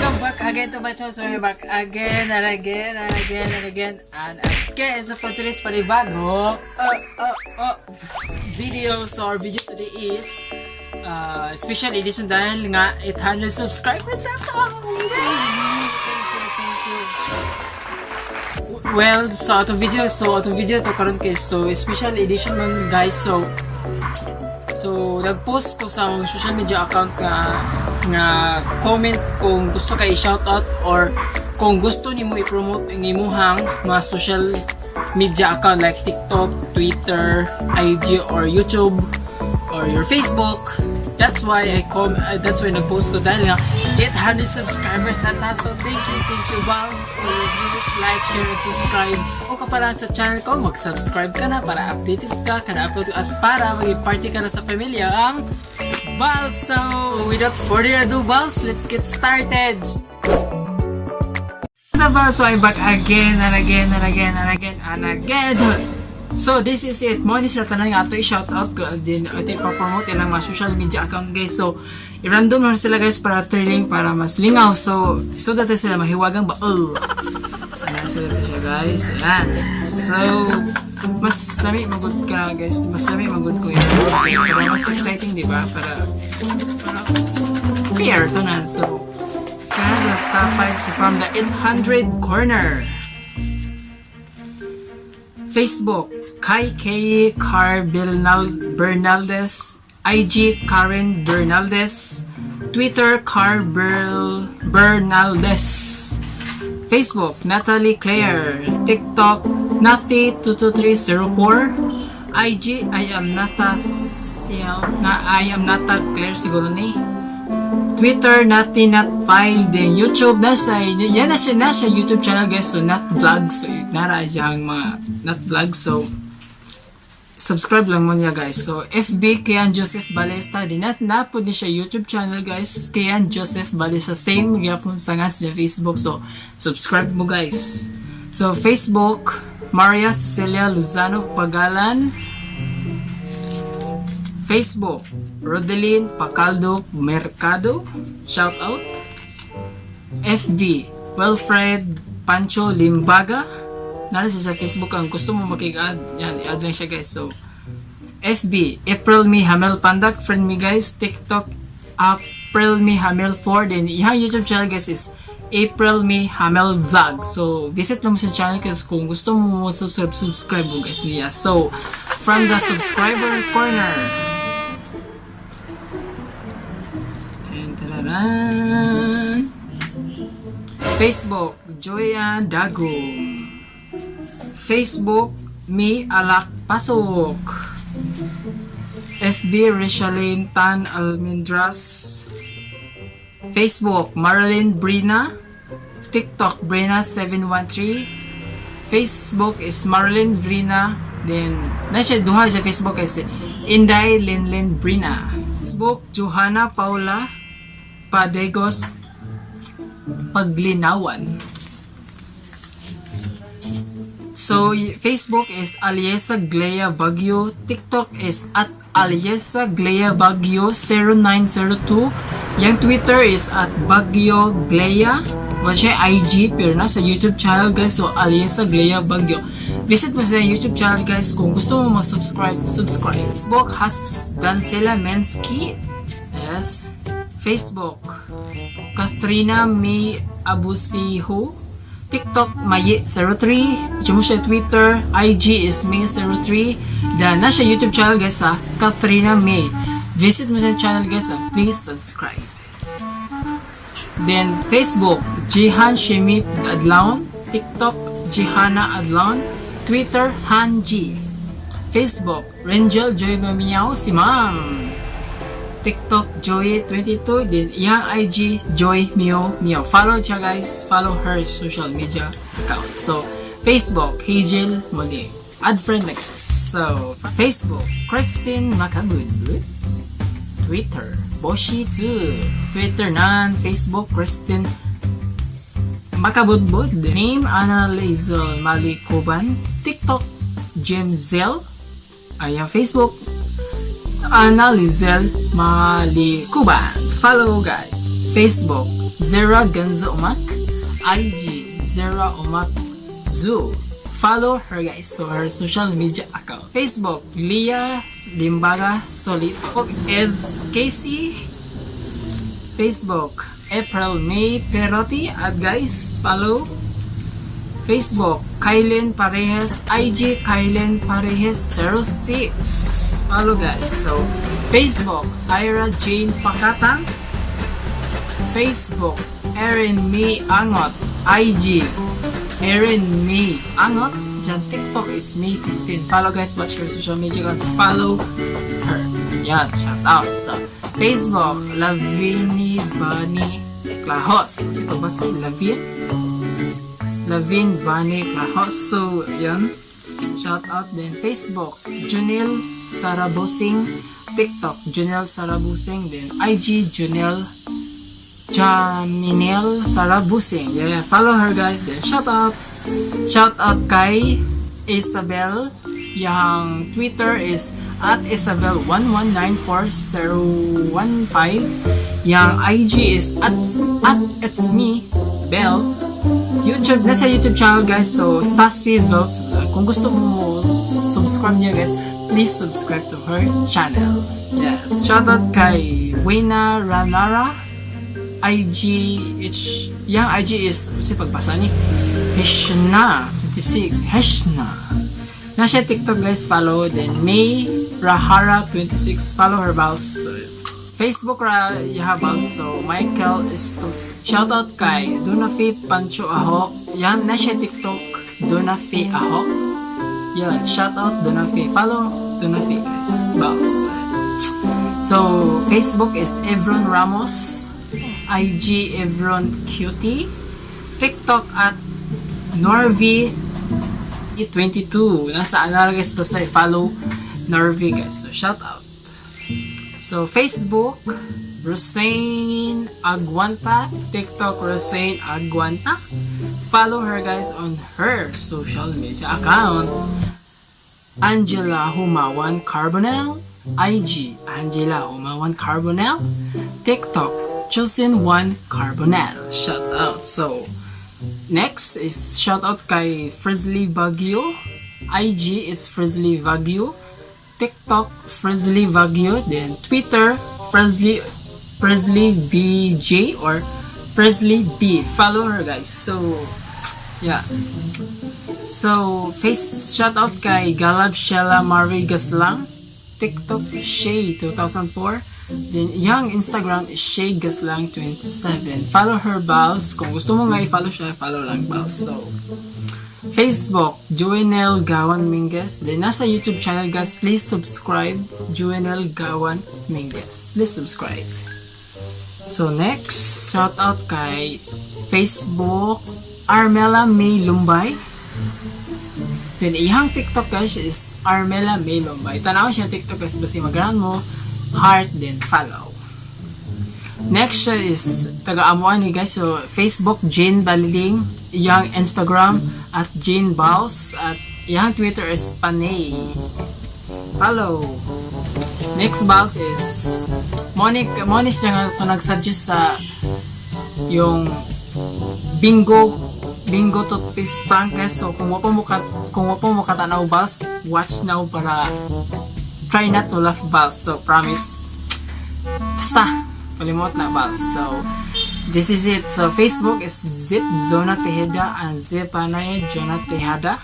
Welcome back again to my channel. So we're back again and again and again and again and again. So for today's panibago video. So our video today is special edition dahil nga 800 subscribers na ako. Thank you, thank you. Well, so atong video to karon kay so special edition man, guys. So nag-post ko sa akong social media account nga comment kung gusto kay i-shoutout or kung gusto nimo i-promote ang imuhang mga social media account like TikTok, Twitter, IG or YouTube or your Facebook. That's why nag-post ko dahil nga 800 subscribers na ta. So thank you, Vals, for your views, like, share, and subscribe. Kung ka pa lang sa channel ko, mag-subscribe ka na para updated ka kada upload ko at para maging party ka na sa pamilya ang Vals. So without further ado, Vals, let's get started. Sa Vals, so I'm back again and again and again and again and again. So this is it. Mo ni sila tanan nga ato i-shout out ko din, ato ipa-promote ilang mga social media account, guys. So i-random na sila, guys, para thrilling, para mas lingaw. So that sila mahiwagang baol. Ayan sila to siya, guys. Ayan. So mas lami magud ka, guys. Mas lami magud ko yun. Para mas exciting, di ba? Para fair to na. So kaya the top 5, so from the 800 corner. Facebook, Kai K. Car Bernaldez, IG Karen Bernaldez, Twitter Car Bernaldez, Facebook Natalie Claire, TikTok Nathi22304, IG I am Nata na I am Nata Claire siguro ni. Twitter, Nati Nat 5, then YouTube, nasa, yan nasa YouTube channel, guys, so Nat Vlogs, so nara diyang mga Nat Vlogs, so subscribe lang mo niya, guys. So FB, Kian Joseph Balesta, di nat na po ni siya YouTube channel, guys, Kian Joseph Balesta, same gyapon sa nga sa Facebook, so subscribe mo, guys. So Facebook, Maria Cecilia Lozano Pagalan. Facebook, Rodeline Pacaldo Mercado, shout out. FB, Wilfred Pancho Limbaga. Nara siya sa Facebook, ang gusto mo makig-add, yan, i-add lang siya, guys. So, FB, April Me Hamel Pandak, friend me, guys. TikTok, April Me Hamel 4. Then, ihang YouTube channel, guys, is April Me Hamel Vlog. So, visit lang mo sa channel guys kung gusto mo subscribe, subscribe mo, guys, niya. So, from the subscriber corner. And tararan. Facebook, Joya Dagum. Facebook, Me Alak Pasok. FB, Rishaline Tan Almendras. Facebook, Marilyn Brina. TikTok, Brina713. Facebook is Marilyn Brina. Then, na siya duha siya Facebook kasi Inday Linlin Brina. Facebook, Johanna Paula Padegos Paglinawan. So, Facebook is Aliesa Glea Baguio. TikTok is @AliesaGleaBaguio 0902. Yung Twitter is @BaguioGlea. Wala siya IG pero nasa YouTube channel, guys. So, Aliesa Glea Baguio. Visit mo sa YouTube channel, guys. Kung gusto mo mag-subscribe, subscribe. Facebook has Dancela Mensky. Yes. Facebook, Katrina May Abusiho. TikTok, Maye03. Diyan mo siya Twitter. IG is May03. Dan nasa YouTube channel, guys, ha. Katrina May. Visit mo sa channel, guys, ha. Please subscribe. Then Facebook, Jihan Shemit Adlaon. TikTok, Jihana Adlaon. Twitter, Hanji. Facebook, Rangel Joy Mamiyaw, si Ma'am. TikTok, Joy22. Then iyang IG, Joy Mio Mio. Follow siya, guys. Follow her social media account. So, Facebook, Hazel Mone. Add friend na, guys. So, Facebook, Christine Macabud. Twitter, Boshi2. Twitter nan. Facebook, Christine Makabudbud. Name, Anna Lizel Malikuban. TikTok, Jim Zell. Ayan, Facebook, Anna Lizel Malikuban. Follow, guys. Facebook, Zera Ganzo Umak, IG Zera Umak Zoo. Follow her, guys, so her social media account. Facebook, Leah Limbaga Solito. Ed Casey. Facebook, April May Perotti. At guys, follow. Facebook, Kylen Parejas. IG, Kylen Parejas 06. Follow, guys. So, Facebook, Ira Jane Pakatang. Facebook, Erin May Angot. IG, Erin May Angot. Diyan, TikTok is May 15. Follow, guys, watch her social media account. Follow her. Yan, shout out. So, Facebook, Lavini Bunny Clahos. Ito ba si Lavin? Lavin Bunny Clahos. So, yan. Shout out din. Facebook, Junil Sarabusing. TikTok, Junel Sarabusing. Then, IG, Junel Jaminel Sarabusing. Yeah, follow her, guys. Then, shout out. Shout out kay Isabel. Yang Twitter is @Isabel1194015. Yang IG is at it's me, Bell. YouTube, nasa YouTube channel, guys. So, Sassy Bells Vlog. Kung gusto mo subscribe niya, guys, please subscribe to her channel. Yes. Shout out kay Wena Ranara. IG, it's, yang IG is, si pagbasa ni, Heshna, 26, Heshna. Nasa TikTok, guys, follow. Then, May Rahara, 26, follow her bals. Facebook ra yaha bals. So, Michael Estos. Shoutout kay Dunafi Pancho Ahok. Yan, nasa TikTok, Dunafi Ahok. Yan, shoutout Dunafi. Follow Dunafi, guys. Bals. So, Facebook is Evron Ramos. IG Evron Cutie. TikTok @Norvi22. Nasa ano guys, basta i-follow Norvi, guys. So, shout out. So, Facebook, Rosaine Aguanta. TikTok, Rosaine Aguanta. Follow her, guys, on her social media account. Angela Humawan Carbonell. IG, Angela Humawan Carbonell. TikTok, Chosen One Carbonell. Shout out. So, next is shout out kay Frizzly Baguio. IG is Frizzly Baguio. TikTok, Frizzly Baguio. Then Twitter, Frizzly Frizzly BJ or Frizzly B. Follow her, guys. So, yeah. So, face shout out kay Galab Shella Marie Gaslang. TikTok Shay 2004. Then, yung Instagram is Shay Gaslang 27. Follow her, bals. Kung gusto mo nga i-follow siya, follow lang, bals. So, Facebook, Juenel Gawan Minguez. Then, nasa YouTube channel, guys, please subscribe. Juenel Gawan Minguez. Please subscribe. So, next, shout out kay Facebook, Armela May Lumbay. Then, iyang TikTok, guys, is Armela May Lumbay. Tanaw siya TikTok, guys, basta magaran mo, heart, then follow. Next siya is taga-amuan ni, guys. So, Facebook, Jane Baliling. Iyang Instagram, @JaneBals. At iyang Twitter is Panay. Follow. Next bals is Monique, Monique siya nga ito nag-suggest sa yung bingo bingo toothpaste prank, guys. So kung wa pa mo katanaw, bals, watch now para try not to laugh, bals. So promise. Basta palimot na, bals. So this is it. So Facebook is Zip Zona Tejeda and Zip Panay Jonah Tejada.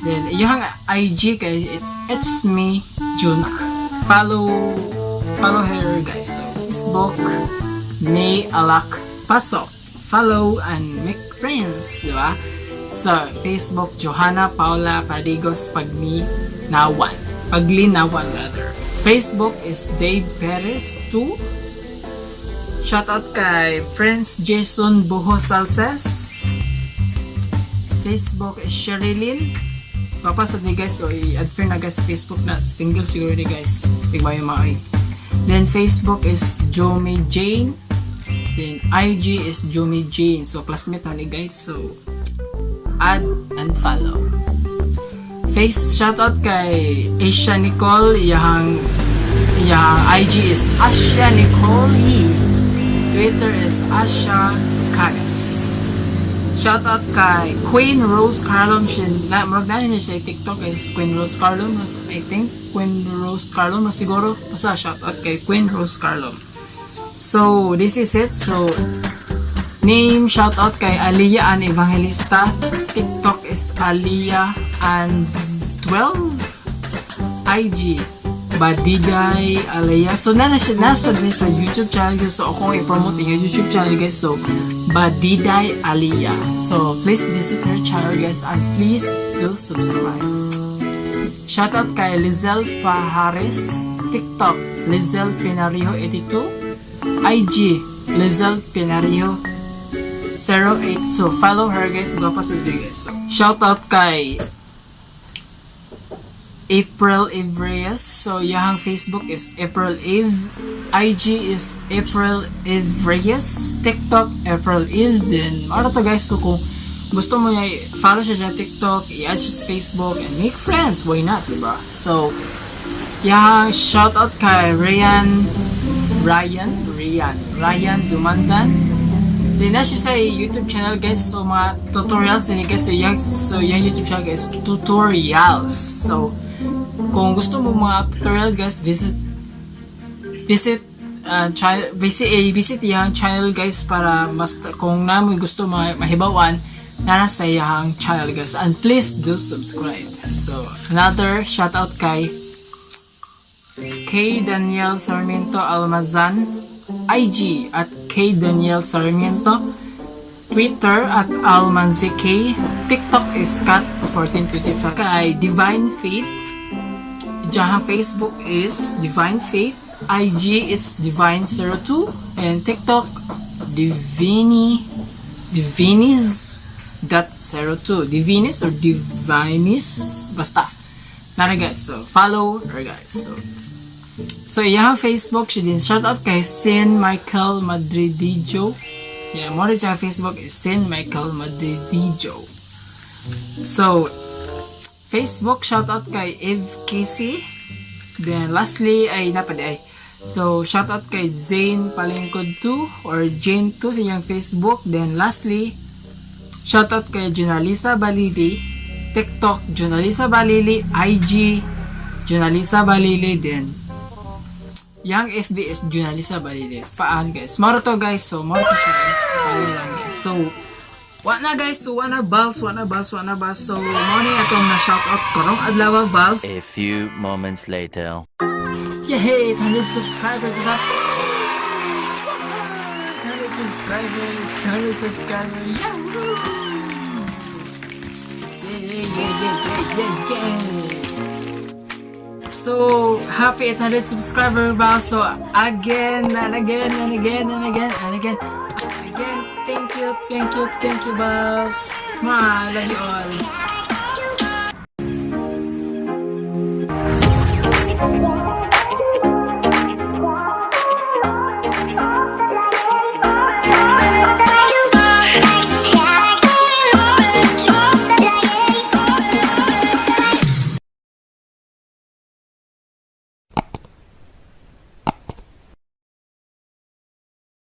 Then yung IG kay it's me Juna. Follow follow her, guys. So Facebook, May Alak Pasok. Follow and make friends, di ba? Sa Facebook, Johanna Paula Padigos Paglinawan. Paglinawan rather. Facebook is Dave Perez 2. Shoutout kay Prince Jason Buho Salces. Facebook is Sherilyn. Papasad ni, guys, so i-add friend na, guys, sa Facebook na single siguro ni, guys. Tigba yung mga. Then Facebook is Jomi Jane. Then IG is Jomi Jane. So classmate na ni, guys. So add and follow. Face shoutout kay Asia Nicole. Iyang iyang IG is Asia Nicole. E. Twitter is Asha Kagas. Shout out kay Queen Rose Carlom. Siya na murag na niya siya TikTok is Queen Rose Carlom, I think. Queen Rose Carlom siguro. Basta shout out kay Queen Rose Carlom. So this is it. So name shout out kay Aliyah Ann Evangelista. TikTok is Aliyah and 12. IG Badiday Aliyah. So na siya nasa din sa YouTube channel, guys. So akong i-promote yung YouTube channel, guys. So Badiday Aliyah. So please visit her channel, guys, and please do subscribe. Shoutout kay Lizelle Pajares. TikTok Lizelle Pinario 82. IG Lizelle Pinario 08. So follow her, guys. Gwapa sa guys. So shoutout kay April Eve. So, iyahang Facebook is April Eve. IG is April Eve Reyes. TikTok, April Eve. Then, ano to, guys? So, kung gusto mo niya, follow siya sa TikTok, i-add siya sa Facebook, and make friends. Why not, diba? So, iyahang shoutout kay Ryan, Ryan, Ryan, Ryan Dumandan. Then, na siya sa YouTube channel, guys. So, mga tutorials din, guys. So, yung YouTube channel, guys, tutorials. So, kung gusto mo mga tutorial, guys, visit visit channel, visit eh, visit iyang channel, guys, para mas kung namoy gusto mahibawan nara sa iyang channel, guys, and please do subscribe. So another shout out kay K Daniel Sarmiento Almazan. IG at K Daniel Sarmiento, Twitter at Almanzi K, TikTok is Cat1425. Kay Divine Faith. Iyahang Facebook is Divine Faith. IG, it's Divine02. And TikTok, Divini Divinis.02. Divinis or Divinis. Basta. Nara, guys. So, follow her, guys. So iyahang Facebook, siya din. Shout out kay Sin Michael Madridijo. Yeah, mo rin siya Facebook is Sin Michael Madridijo. So, Facebook, shout out kay Eve Casey. Then, lastly, ay napadi ay. So, shout out kay Zane Palingkod 2 or Jane 2 sa iyang Facebook. Then, lastly, shout out kay Junalisa Balili. TikTok, Junalisa Balili. IG, Junalisa Balili. Then, yang FB is Junalisa Balili. Faan, guys. Maro to, guys. So, maro to siya, guys. Follow lang, guys. So, wa na, guys. So, wa na bals, wa na bals, wa na bals. So, mo ni atong na shout out karong adlaw, bals. A few moments later. Yay! 100 subscribers na! 100 subscribers! 100 subscribers! Yahoo! Yeah! So, happy 800 subscriber ba? So, again, and again, and again, and again, and again, and again, thank you, thank you, thank you, boss. Mwah, I love you all.